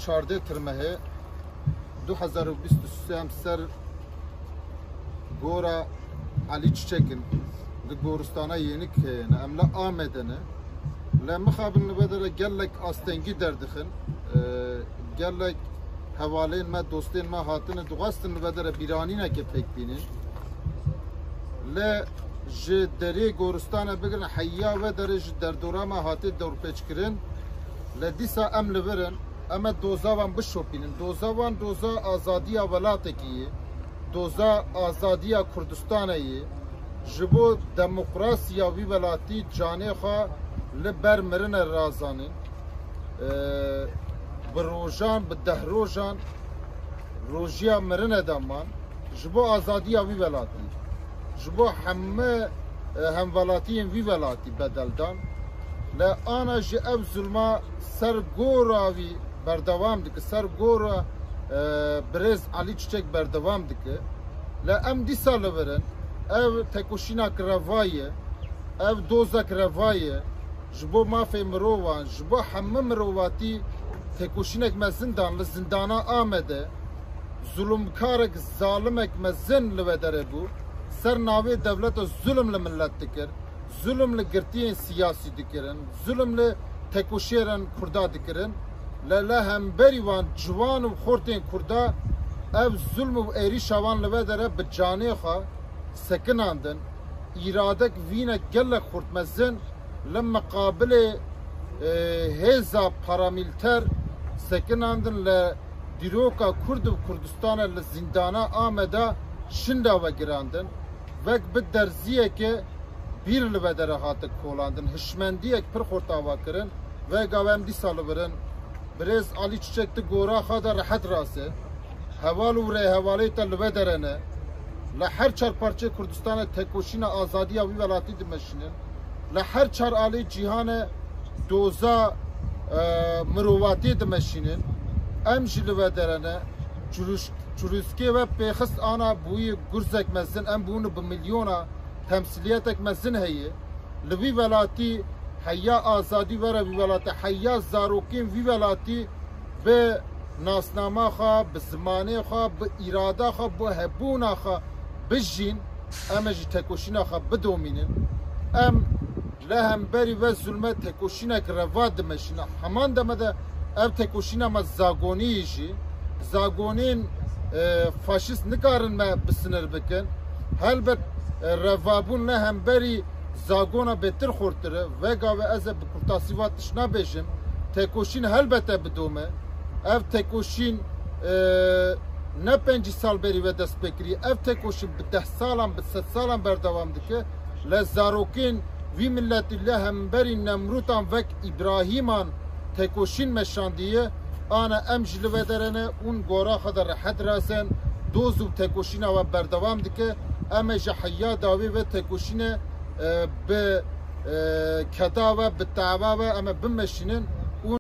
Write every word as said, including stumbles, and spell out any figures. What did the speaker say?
Çardeh Tirmehê du hezar û bîst û sê em ser gora Elî Çiçek in, li goristana Yênik heyene. Em li Amedê ne. Lê mixabin li vê derê gelek astengî derdixin. Ee, gelek hevalên me, dostên me hatine, dixwestin li vê derê bîranîneke pêk bînin. Lê ji derê goristane bigirin heya vê derê ji derdora me hatê dorpêçkirin. Lê dîsa em li vir in, em ê doza wan bişopînin. Doza wan doza azadiya welatekî ye. Doza azadiya Kurdistanê ye. Ji bo demokrasiya wî welatî canê xwe li ber mirine razanîn. Ee, bi rojan, bi deh rojan rojiya mirine de man. Ji bo azadiya wî welatî, ji bo hemî, e, hemwelatiyên wî welatî bedel dan. Lê ana jî ev zulma ser gora wî berdewam dike, ser gora, e, birêz Elî Çiçek berdewam dike. Lê em dîsa li vir in, ev tekoşînek reva ye, ev dozek reva ye. Ji bo mafê mirovan, ji bo hemî mirovatî tekoşînek mezin dan li zindana Amedê. Zulumkarek, zalimek mezin li vê derê bû. Ser navê dewleta zulm li milet dikir. Zulm li girtiyên siyasî dikirin. Zulm li tekoşêrên Kurda dikirin. Lê li hemberî wan ciwan û xortên Kurda ev zulm û êrîşa wan li vê derê bi canê xwe sekinandin. Îradek vînek gelek xurt mezin li miqabilê, e, hêza paramîlter sekinandin, li dîroka Kurd û Kurdistana li zîndana Ameda şinda vegirandin. Wek bi derziyeke bîr li vê derê hate kolandin, hişmendiyek pir xurt ava kirin. Vê gavê em dîsa li vir in. Birêz Elî Çiçek di gora xwe de rehet rast e. Heval û rêhevalê te li vê derê ne. Li her çar parçeyê Kurdistanê tekoşîna azadiya wî welatî dimeşînin. Li her çar alê cîhanê doza, e, mirovatiyê dimeşînin. Em jî li vê derê ne. Çirûş-, çirûskê we pêxist ana bûyî gurzek mezin, em bûne bi milyona temsiliyetek mezin heye. Li vî welatî heya azadî were vî welatê, heya zarokên vî welatî bi nasnama xwe, bi zimanê xwe, bi îrada xwe, bi hebûna xwe bijîn, em ê ji tekoşîna xwe bidomînin. Em li hemberî ve zulme tekoşînek reva dimeşîne. Heman deme de ev tekoşîna me zagonî jî, zagonên, e, faşîst nikarin me bi sinir bikin. Helbet, e, revabûn li hemberî zagona bêtir xurtir e. Vê gavê ez ê bi kurtasî va tişt nabêjim. Tekoşîn helbete bidome. Ev tekoşîn, e, ne pêncî sal berî ve dest pê kiriye. Ev tekoşîn bi deh salan, bi sed salan berdewam dike. Lê zarokên vî miletî li hemberî Nemrûtan wek Îbrahîman tekoşîn meşandiye. Ana em jî li vê derê ne û gora xwe de rehet razen, doz û tekoşîna we berdewam dike. Em ê ji heya dawî ve tekoşîne, e, bi, e, keda ve, bi tava ve em ê bimeşînin.